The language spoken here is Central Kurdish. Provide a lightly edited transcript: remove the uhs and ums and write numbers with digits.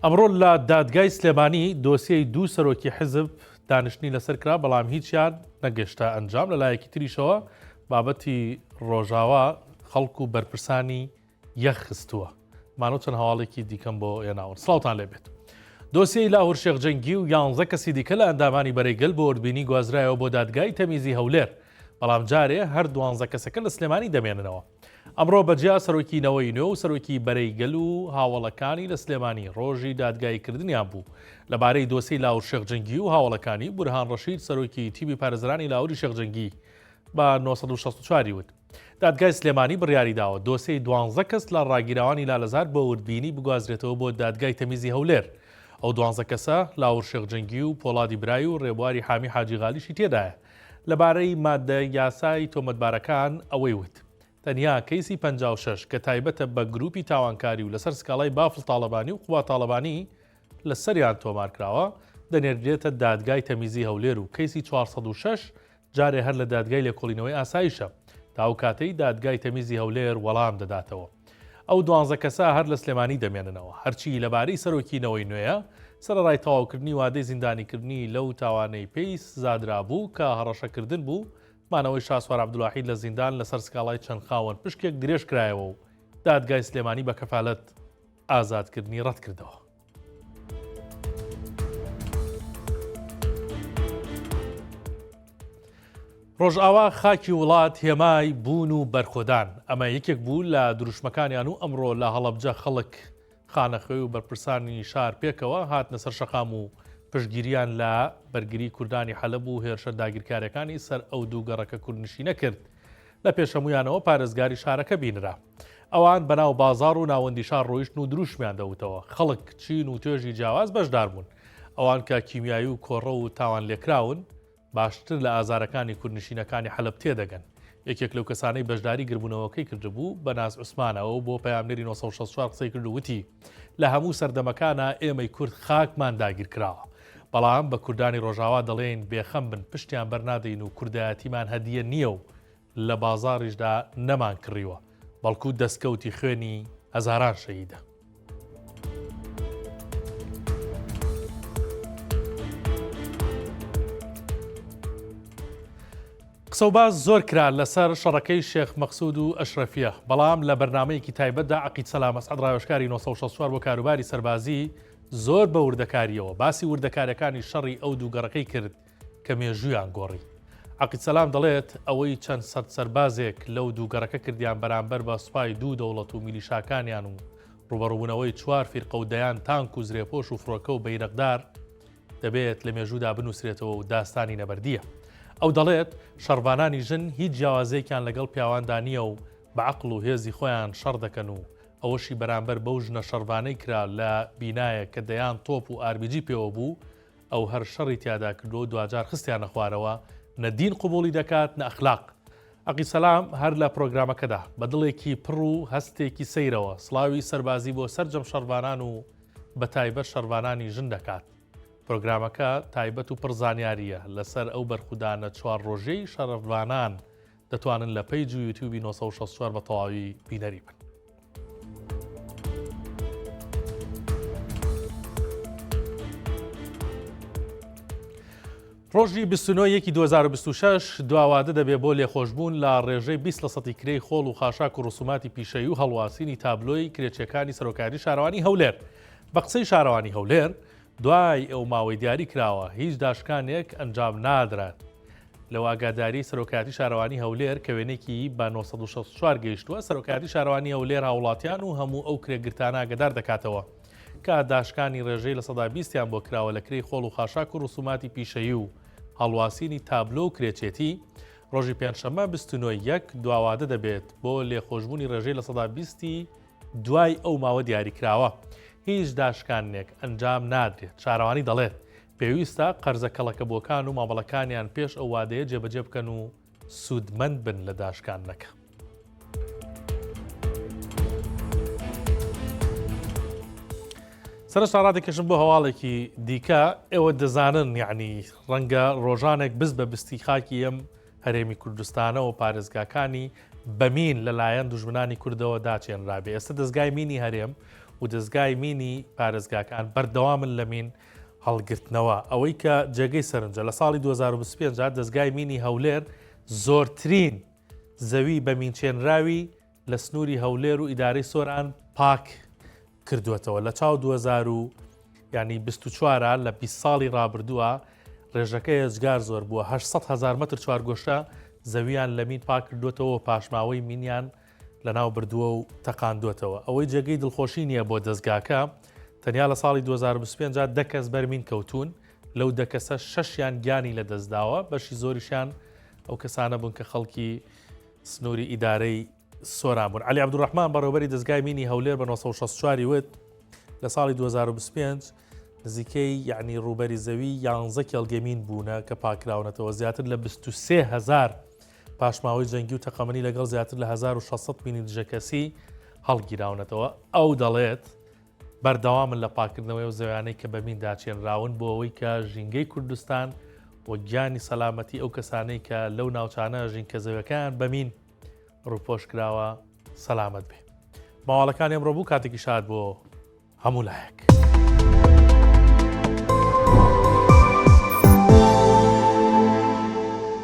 ئەمڕۆ لە دادگای سلێمانی دۆسیەی دوو سەرۆکی حزب دانیشتنی لەسەر کرا، بەڵام هیچیان نەگەشتە ئەنجام. لەلایەکی تریشەوە بابەتی ڕۆژاوا خەڵک و بەرپرسانی یەخ خستووە. مانۆ چەند هەواڵێکی دیکەم بۆ هێناون. سڵاوتان لێبێت. دۆسیەی لاهور شێخ جەنگی و یانزە کەسی دیکە لە ئەندامانی بەرەی گەل بۆ وردبینی گوازرایەوە بۆ دادگای تەمیزی هەولێر، بەڵام جارێ هەر دوانزە کەسەکە لە سلێمانی دەمێننەوە. ئەمڕۆ بەجیا سەرۆکی نەوەی نوێ و سەرۆکی بەرەی گەل و هاوەڵەکانی لە سلێمانی ڕۆژی دادگاییکردنیان بوو. لەبارەی دۆسیەی لاهور شێخ جەنگی و هاوەڵەکانی، بورهان ڕەشید سەرۆکی تیمی پارێزەرانی لاهوری شێخ جەنگی بە 964 ی وت، دادگای سلێمانی بڕیاریداوە دۆسیەی دوانزە کەس لە ڕاگیراوانی لالەزار بۆ وردبینی بگوازرێتەوە بۆ دادگای تەمیزی هەولێر. ئەو دوانزە کەسە لاهور شێخ جەنگی و پۆڵادی برای و ڕێبواری حامی حاجی غالیشی تێدایە. لەبارەی ماددە یاسای تۆمەتبارەکان ئەوەی وت، تەنیا کەیسی 56 کە تایبەتە بە گروپی تاوانکاری و لەسەر سکاڵای بافڵ تاڵەبانی و قوباد تاڵەبانی لەسەریان تۆمارکراوە، دەنێردرێتە دادگای تەمیزی هەولێر و کەیسی 406 جارێ هەر لە دادگای لێکۆڵینەوەی ئاسایشە تا ئەو کاتەی دادگای تەمیزی هەولێر وەڵام دەداتەوە. ئەو دوانزە کەسە هەر لە سلێمانی دەمێننەوە. هەرچی لەبارەی سەرۆکی نەوەی نوێیە، سەرەڕای تەواوکردنی وادەی زیندانیکردنی لەو تاوانەی پێی سزادرابوو کە هەڕەشەکردن بوو، مانەوەی شاسوار عەبدولواحید لە زیندان لەسەر سکاڵای چەند خاوەن پشکێک درێژکرایەوە و دادگای سلێمانی بە کەفالەت ئازادکردنی ڕەتکردەوە. ڕۆژئاوا خاکی وڵات هێمای بوون و بەرخۆدان، ئەمە یەکێک بوو لە دروشمەکانیان و ئەمڕۆ لە هەڵەبجە خەڵک، خانەخوێ و بەرپرسانی شار پێکەوە هاتنە سەر شەقام و پشتگیریان لە بەرگری کوردانی حەلەب و هێرشە داگیرکاریەکانی سەر ئەو دوو گەڕەکە کوردنشینە کرد. لە پێش هەموویانەوە پارێزگاری شارەکە بینرا. ئەوان بەناو بازاڕ و ناوەندی شار ڕۆیشتن و دروشمیان دەوتەوە. خەڵک، چین و توێژی جیاواز بەشدار بوون. ئەوان کە کیمیایی و کۆڕەو و تاوانلێکراون، باشتر لە ئازارەکانی کوردنشینەکانی حەلەب تێدەگەن. یەکێک لەو کەسانەی بەشداری گربوونەوەکەی کردبوو، بەناز عوسمانە، ئەو بۆ پەیامنێری 964 قسەی کرد و وتی، لە هەموو سەردەمەکانا ئێمەی کورد خاکمان داگیرکراوە. بەڵام بە کوردانی ڕۆژاوا دەڵێین بێخەم بن پشتیان بەرنادەین و کوردایەتیمان هەدیە نییە و لە بازاڕیشدا نەمانکڕیوە، بەڵکو دەستکەوتی خوێنی هەزاران شەهیدە. قسەوباس زۆر کرا لەسەر شەڕەکەی شێخ مەقسود و ئەشرەفیە، بەڵام لە بەرنامەیەکی تایبەتدا عەقید سەلام ئەسعەد ڕاوێژکاری 964 بۆ کاروباری سەربازی زۆر بە وردەکارییەوە باسی وردەکاریەکانی شەڕی ئەو دوو گەڕەکەی کرد کە مێژوویان گۆڕی. عەقید سەلام دەڵێت، ئەوەی چەند سەد سەربازێک لەو دوو گەڕەکە کردیان بەرامبەر بە سوپای دوو دەوڵەت و میلیشاکانیان و ڕووبەڕووبوونەوەی چوار فیرقە و دەیان تانک و زرێپۆش و فڕۆکە و بەیرەقدار دەبێت لە مێژوودا بنووسرێتەوە و داستانی نەبەردییە. ئەو دەڵێت، شەڕڤانانی ژن هیچ جیاوازییەکیان لەگەڵ پیاواندا نییە و بە عەقڵ و هێزی خۆیان شەڕ دەکەن و ئەوەشی بەرامبەر بەو ژنە شەڕڤانەی کرا لە بینایەک کە دەیان تۆپ و ئاربیجی پێوە بوو ئەو هەر شەڕی تیادا کردووە و دواجار خستیانە خوارەوە، نە دین قبوڵی دەکات نە ئەخلاق. عەقید سەلام هەر لە پرۆگرامەکەدا بە دڵێکی پڕ و هەستێکی سەیرەوە سڵاوی سەربازی بۆ سەرجەم شەڕڤانان و بە تایبەت شەڕڤانانی ژن دەکات. پرۆگرامەکە تایبەت و پڕ زانیارییە لەسەر ئەو بەرخودانە چوار ڕۆژەی شەڕڤانان دەتوانن لە پەیج و یوتیوبی 964 بە تەواوی بینەری بن. ڕۆژی 29 یەکی 2026 دواوادە دەبێ بۆ لێخۆشبوون لە ڕێژەی 20 لە سەتی کرێی خۆڵ و خاشاک و ڕسوماتی پیشەیی و هەڵواسینی تابلۆی کرێچیەکانی سەرۆکایەتی شارەوانی هەولێر. بە قسەی شارەوانی هەولێر، دوای ئەو ماوەی دیاری کراوە هیچ داشکانێک ئەنجام نادرات. لەو ئاگاداریەی سەرۆکایەتی شارەوانی هەولێر کە وێنەیەکی بە 964 گەیشتووە، سەرۆکایەتی شارەوانی هەولێر هاوڵاتیان و هەموو ئەو کرێگرتانە ئاگادار دەکاتەوە کە داشکانی ڕێژەی 20%یان بۆ کراوە لە کرێی خۆڵ و خاشاک و ڕسوماتی پیشەیی و هەڵواسینی تابلۆ و کرێچێتی ڕۆژی پێنجشەممە 29 یەک دواوادە دەبێت بۆ لێخۆشبوونی ڕێژەی 20%ی دوای ئەو ماوە دیاریکراوە هیچ داشکاندنێک ئەنجام نادرێت، شارەوانی دەڵێت، پێویستە قەرزە کەڵەکەبووەکان و مامەڵەکانیان پێش ئەو وادەیە جێبەجێ بکەن و سوودمەند بن لە داشکاندنەکە. سەرەتا ڕادەکێشم بۆ هەواڵێکی دیکە ئێوە دەزانن یعنی ڕەنگە ڕۆژانێک بست بە بستی خاکی ئەم هەرێمی کوردستانە و پارێزگاکانی بە مین لەلایەن دوژمنانی کوردەوە داچێنرابێ. ئێستا دەزگای مینی هەرێم و دەزگای مینی پارێزگاکان بەردەوامن لە مین هەڵگرتنەوە. ئەوەی کە جێگەی سەرنجە لە ساڵی 2025 دەزگای مینی هەولێر زۆرترین زەوی بە مینچێنراوی لە سنووری هەولێر و ئیدارەی سۆران پاک کردووەتەوە لە چاو 2000 و یعنی 24 لە 20 ساڵی ڕابردووە ڕێژەکە یەجگار زۆر بووە 800 هزار متر چوارگۆشە زەویان لە مین پاک کردوێتەوە پاشماوەی مینیان لەناو بردووە و تەقاندووەتەوە. ئەوەی جێگەی دڵخۆشی نییە بۆ دەزگاکە، تەنیا لە ساڵی 2025 دە کەس بەر مین کەوتوون، لەو دە کەسە شەشیان گیانی لەدەستداوە، بەشی زۆریشیان ئەو کەسانە بوون کە خەڵکی سنووری ئیدارەی سۆران بوون. عەلی عەبدولڕەحمان بەڕێوەبەری دەزگای مینی هەولێر بە 964 ی وت، لە ساڵی 2025 نزیکەی یعنی ڕووبەری زەوی یانزە کێڵگەی مین بوونە کە پاکراونەتەوە، زیاتر لە 23 هەزار پاشماوەی جەنگی و تەقەمەنی لەگەڵ زیاتر لە 1600 مینی دژەکەسی هەڵگیراونەتەوە. ئەو دەڵێت، بەردەوامن لە پاککردنەوەی ئەو زەویانەی کە بە مین داچێنراون بۆ ئەوەی کە ژینگەی کوردستان و گیانی سەلامەتی ئەو کەسانەی کە لەو ناوچانە ژین کە زەویەکەیان بە مین ڕووپۆش کراوە سەلامەت بێ. ماواڵەکانی ئەمڕۆ بوو کاتێکی شاد بۆ هەموو لایەک.